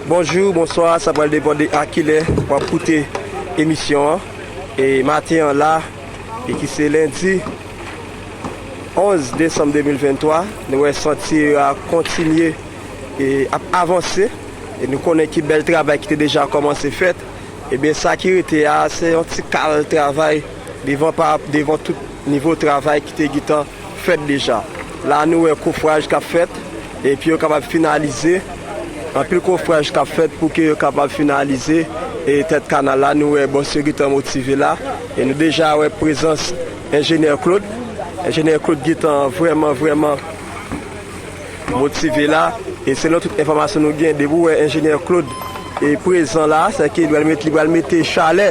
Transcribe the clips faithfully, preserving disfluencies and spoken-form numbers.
Bonjou, bonswa, sa pral depann de a kilè w ap koute emisyon an. E maten an la, e ki se lendi onz desanm de mil venntwa, nou wè santye a kontinye e ap avanse. E nou konnen ki bèl travay ki te deja kòmanse fèt. Ebyen, sa ki rete a, se yon ti kal travay devan pa, devan tout nivo travay ki te gentan fèt deja. La, nou wè kofraj k ap fèt, epi yo kapab finalize. Anpil kofraj k ap fèt pou ke yo kapab finalize e tèt kanal la. Nou wè bòs yo gentan motive la. E nou deja wè prezans enjenyè Claude. Enjenyè Claude gentan vrèman, vrèman motive la. E selon tout enfòmasyon nou gen, depi w wè enjenyè Claude e prezan la, se ke li pral met, li pral mete chalè,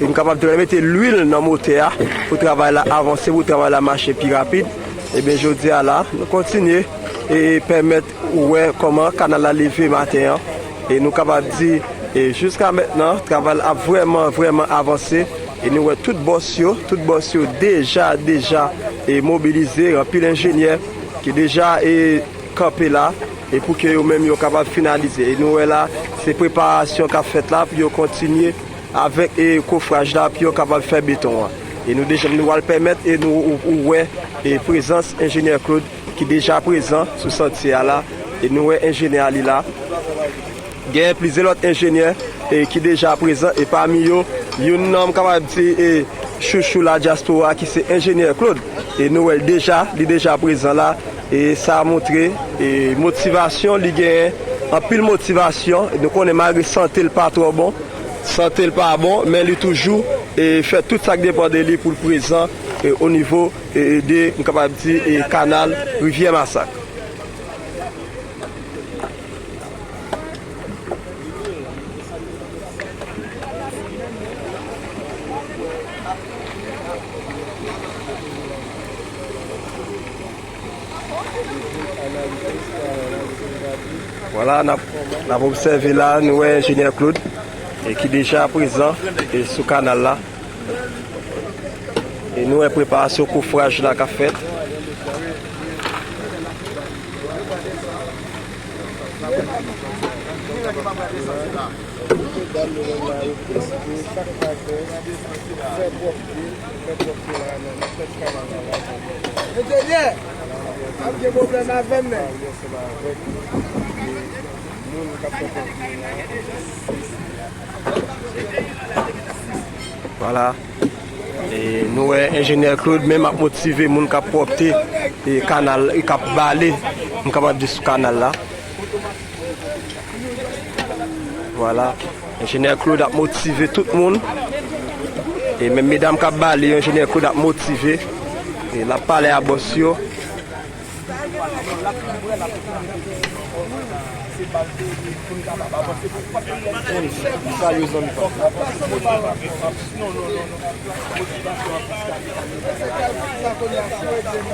e m kapab di l pral mete lwil nan motè a pou travay la avanse, pou travay la mache pi rapid. Ebyen, jodi a la, nou kontinye e pèmèt ou wè kòman kanal la leve maten an. E nou kapab di, e jiska mentnan, travay la ap vrèman, vrèman avanse. E nou wè tout bòs yo, tout bòs yo deja, deja e mobilize, anpil enjenyè ki deja e kanpe la, e pou ke yo menm yo kapab finalize. E nou wè la, se preparasyon k ap fèt la pou yo kontinye avèk e kofraj la pou yo kapab fè beton an. E nou deja, nou pral pèmèt e nou ou, ou wè e prezans enjenyè Claude ki deja prezan sou santye a la. E nou wè enjenyè a li la. Gen plizyè lòt enjenyè e ki deja prezan, e pami yo, youn nan, m kapab di, e chouchou la dyaspora ki se enjenyè Claude. E nou wè l deja, li deja prezan la. E sa montre e motivasyon li genyen, anpil motivasyon. Nou konnen malgre sante l pa twò bon, sante l pa bon, men li toujou e fè tout sa k depann de li pou l prezan e o nivo e de, m kapab di, e kanal Rivyè Masak. Vwala, n ap, n ap obsève la, nou wè enjenyè Claude e ki deja prezan e sou kanal la. E nou wè preparasyon kofraj la k ap fèt. Enjenyè, ap gen pwoblèm avè m, men. Vwala. E nou wè enjenyè Claude menm ap motive moun k ap pwòpte e kanal, e k ap bale, m kapab di, sou kanal la. Vwala. Enjenyè Claude ap motive tout moun. E menm medam k ap bale yo, enjenyè Claude ap motive. E l ap pale a bòs yo.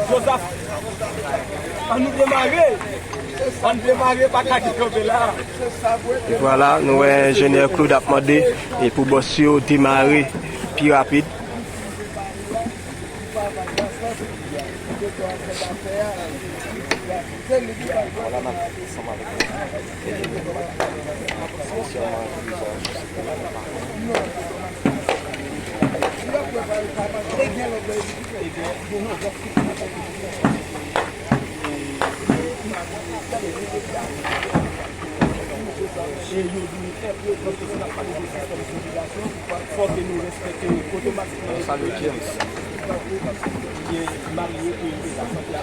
Joseph, ann nou demare. Ann demare, pa kite kanpe la. E vwala, nou wè enjenyè Claude ap mande e pou bòs yo demare pi rapid. Vwala, n ap ansanm avèk nou. Espesyalman,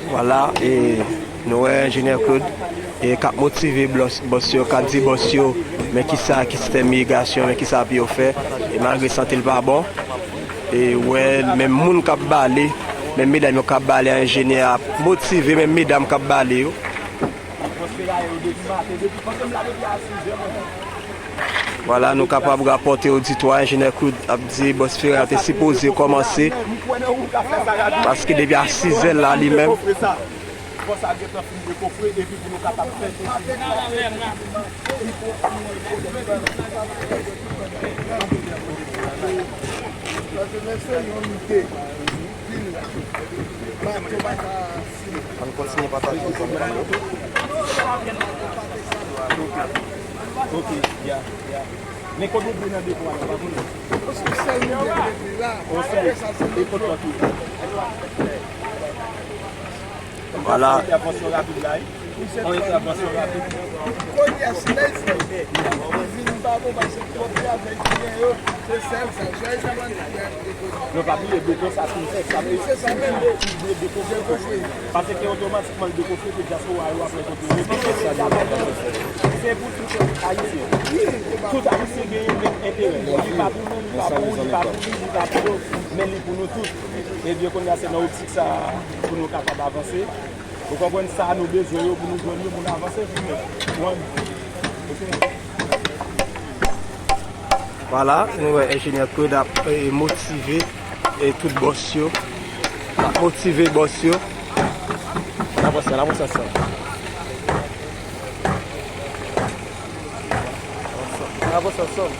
Vwala, e nou wè enjenyè Claude e k ap motive bòs, bòs yo, k ap di bòs yo men kisa ki sistèm irigasyon, men kisa pou yo fè. E malgre sante l pa bon, e wè menm moun k ap bale, menm medam yo k ap bale a, enjenyè a ap motive menm medam k ap bale yo. Vwala, nou kapab rapòte oditwa, enjenyè Claude ap di bòs feraye yo te sipoze kòmanse, paske depi a sizè la li menm. Ann kontinye pataje zanmi yo. Ok, ya, ya. Men kote w dwe nan depo a la, pa konnen. Yon sèl moun dwe rete la. Yon sèl. Apre sa, se lòt bò. Vwala. Yon entèvansyon rapid la, wi. Yon entèvansyon rapid. Kounye a, si lè l fè, li vin pa bon, paske twòp travay ki gen yo, se sèl sa. Jòy sa mande. Non, pa bliye, beton sa fin fèt, sa vle di, si w vle dekofre, paske otomatikman l dekofre, ke dyaspora yo ap wè kote yo rete. Se pou tout Ayisyen. Tout Ayisyen genyen menm enterè. Li pa pou nou, li pa pou ou, li pa pou li, li pa pou yo, men li pou nou tout. Ebyen, kounye a, se nan optik sa a pou nou kapab avanse. Ou konprann sa nou bezwen yo pou nou jwenn yo, pou nou avanse, pou nou. Vwala, nou wè enjenyè Claude ap, eh, motive, eh, tout bòs yo. L ap motive bòs yo. N avanse, n avanse ansanm. Avanse ansanm.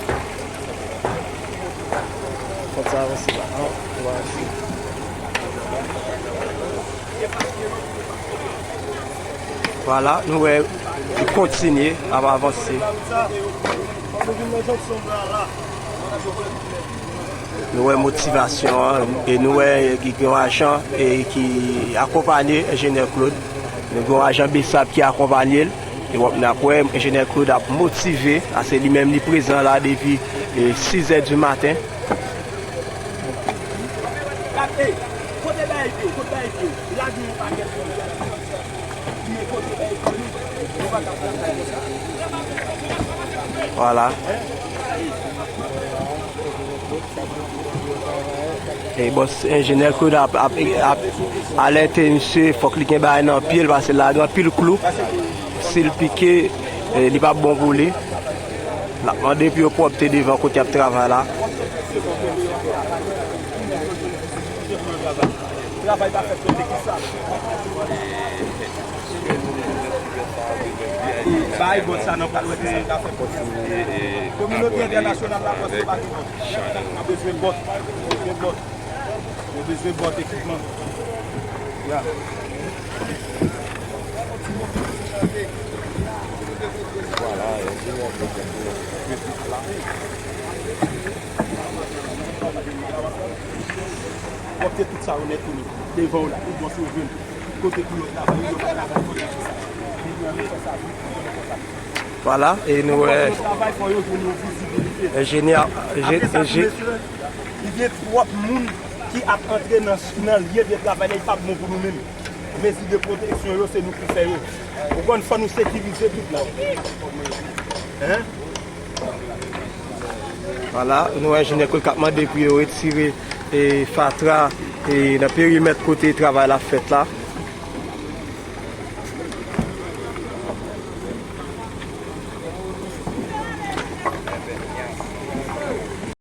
Fòk sa avanse la. An, nou avanse. Vwala, nou wè li kontinye ap avanse. Nou wè motivasyon an, e nou wè gen yon ajan, e, ki akonpanye enjenyè Claude. Nou gen yon ajan BSAP ki akonpanye l. E w ap, n ap wè enjenyè Claude ap motive, paske li menm li prezan la depi, e, sizè di maten. Vwala. E bòs enjenyè Claude ap, ap, ap alète misye, fòk li gen bagay nan pye l, paske l lage anpil klou. Si l pike, e, li p ap bon pou li. L ap mande pou yo pwòpte devan kote y ap travay la. Travay pa fèt kote ki sa. Bay bòt sa nan pral wè ki sa l ka fè. Kominote entènasyonal la panse pa gen bòt. Nou bezwen bòt. Nou bezwen bòt. Nou bezwen bòt ekipman. Ya. Vwala, enjenyè Claude ap fè tout la. Pwòpte tout sa yo nèt pou nou. Devan w la, tout bò si w vle. Kote pou yo travay, yo pa travay, kote pou sa. Vwala, e nou wè enjenyè, enje-, enje-, li gen twòp moun ki ap antre nan, nan lye de travay la, li p ap bon pou nou menm. Mezi de pwoteksyon yo, se nou ki fè yo. Ou konn, fò nou sekirize tout la. Hein? Vwala, nou wè enjenyè Claude k ap mande pou yo retire, e, fatra, e, nan perimèt kote travay la fèt la.